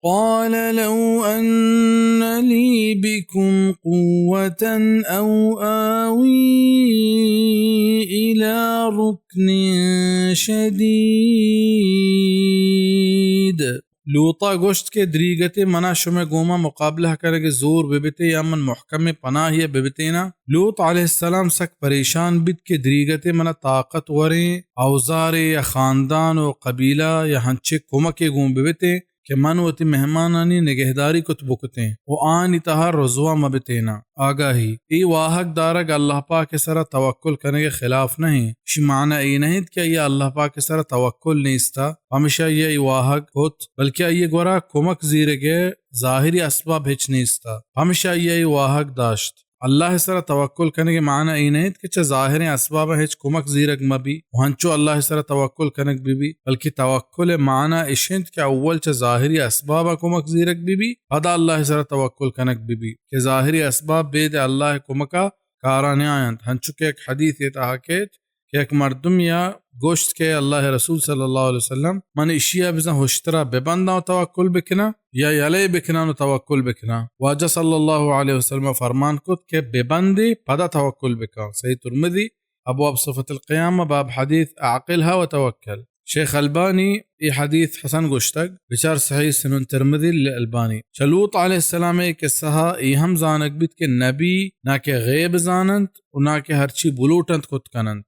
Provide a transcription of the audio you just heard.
قال لو أن لي بكم قوة أو آوي إلى ركن شديد. لوطا گوشت کہ دریگتے منا شمئے گوما مقابلہ کنگے زور ببتے یا من محکمیں پناہی ببتینا۔ لوط علیہ السلام سک پریشان بیت کہ دریگتے منا طاقتوریں اوزارے یا خاندان و قبیلہ یا ہنچے کمکے گون ببتے کہ من وتی مہمانانی نگہداری کت بکتیں و آنی تہا رزوا مبتینا۔ آگاہی، اے واہگ دارگ اللہ پاک ء سرا توکل کنگ ء خلاف نہ انت۔ اشی معنی اے نہ انت کہ آئی ء اللہ پاک ء سرا توکل نیستا، پمشا آئی ء اے واہگ کت، بلکہ آئی ء گورا کمک زیرگ ء ظاہری اسباب ہچ نیستا، پمشا آئی ء اے واہگ داشت۔ اللہ ء سرا توکل کنگ ء معنی اے نہ انت کہ چہ ظاہریں اسباباں ہچ کمک زیرگ مہ بی و ہنچو اللہ ء سرا توکل کنگ بہ بی، بلکہ توکل ء معنی اش انت کہ اول چہ ظاہری اسباباں کمک زیرگ بہ بی، پدا اللہ ء سرا توکل کنگ بہ بی کہ ظاہری اسباب بید اللہ ء کمکا کارا نیاینت۔ ہنچو کہ یک حدیث ء تہا کیت کہ یک مردمیا گوشت کہ اللہ ء رسول صلی اللہ علیہ وسلم، من اشیا بزاں ہشترا ببنداں و توکل بکناں یا یلے بکناں و توکل بکناں؟ واجہ صلی اللہ علیہ وسلم فرمان کت کہ ببندے پدا توکل بکاں۔ صحیح ترمذی، ابواب صفت القیامہ، باب حدیث اعقلها وتوکل۔ شیخ البانی اے حدیث حسن گوشتگ، بچار صحیح سنن ترمذی للالبانی۔ چہ لوط علیہ السلام ء قصہ ء اے ہم زانگ بیت کہ نبی نہ کہ غیب زاننت و نہ کہ ہرچی بلوٹنت کت کننت۔